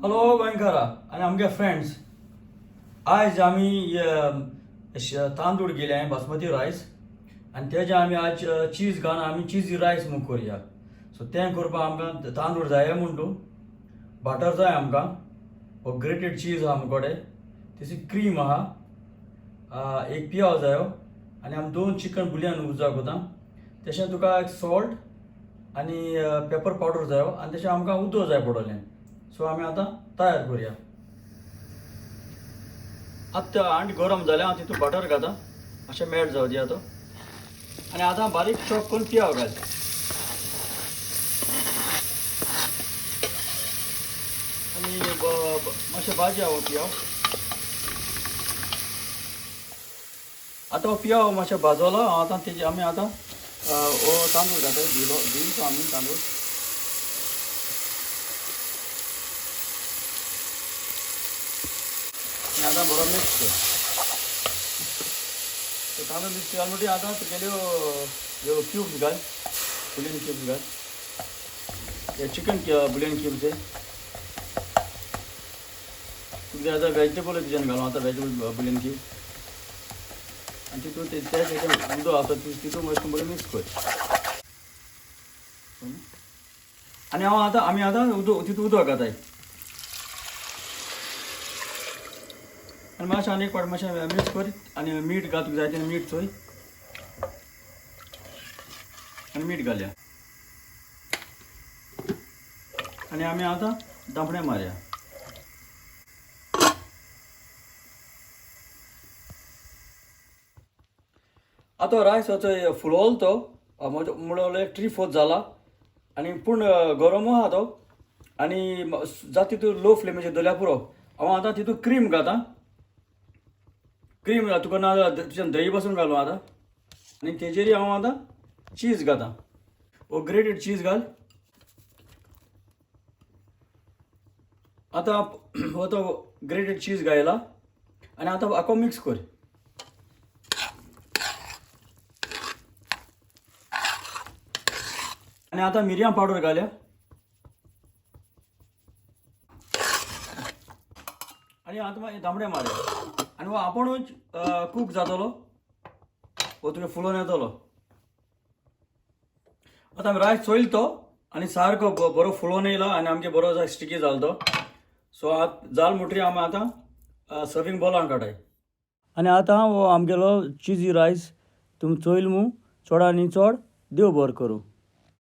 Hello गोंयकारा आनी आमगे friends, आयज आमी तांदूळ गेले बासमती रायस आनी तेजे आमी आज चीज घालून आमी चिजी रायस म्हूण करुया. सो तें करपाक आमकां तांदूळ जाय म्हूण तूं बटर जाय आमकां, हो ग्रेटेड चीज आहा आमचे कडेन, तशी क्रीम आहा, एक पियाव जायो आनी आमी 2 चिकन बुलियन उजाक वता. तशें तुका एक सॉल्ट आनी पेपर पावडर जायो आनी तशें आमकां उदक जाय पडटलें. सो आमी आतां तयार करुया. आतां हांड गरम जालें, हांव तितून बटर घाता, मातशें मेल्ट जावं दी आतां. आनी आतां बारीक चॉप करून पियाव घाल. आनी मातशें भाजी हांव पियाव. आतां हो पियाव मातशें भाजलो, हांव आतां तेजी आमी आतां हो तांदूळ घाता, दिलो दिलो आमी तांदूळ. आनी आतां बरो मिक्स कर. तो तांदूळ मिक्स केलो म्हणटकीर आतां तुगेल्यो ह्यो क्यूब्स घाल, बुलियन क्यूब्स घाल, हे चिकन बुलियन क्यूब्स हे. तुका आतां वेजिटेबल तुज्यान घालूं आतां वेजिटेबल बुलियन क्यूब. आनी तितून ते तेजें उदक आसा तितून मातशें बरें मिक्स कर. आनी हांव आतां आमी आतां उदक तितून उदक घाताय आनी मातशें आनी एक फावट मातशें मिक्स कर आनी मीठ घाल, तुका जाय तें मीठ चोय आनी मीठ घालया. आनी आमी आतां दांपणें मारया. आतां रायस चोय फुलोल तो म्हणल्यार 3/4 जाला आनी पूण गरम आहा तो आनी जाता तितून लो फ्लेमीचेर दवरल्यार पुरो. हांव आतां तितून क्रीम घाता, क्रीम तुका ना जाल्यार तुज्यान दही पासून घालूं आतां. आनी तेजेर हांव आतां चीज घाता, हो ग्रेटेड चीज घाल. आतां हो तो ग्रेटेड चीज घायला आनी आतां आखो मिक्स कर. आनी आतां मिरयां पावडर घालया आनी आतां मागीर दामडे मारया आनी हो आपुणूच कूक जातलो, हो तुगे फुलोन येतलो. आतां आमी रायस चोयल तो आनी सारको बरो फुलोन येयला आनी आमगे बरो स्टिकी जालो तो. सो आतां जाल म्हणटरी आमी आतां सर्वींग बॉलान काडाय. आनी आतां हो आमगेलो चिजी रायस तुमी चोयल मू, चड आनी चड देव बरो करूं.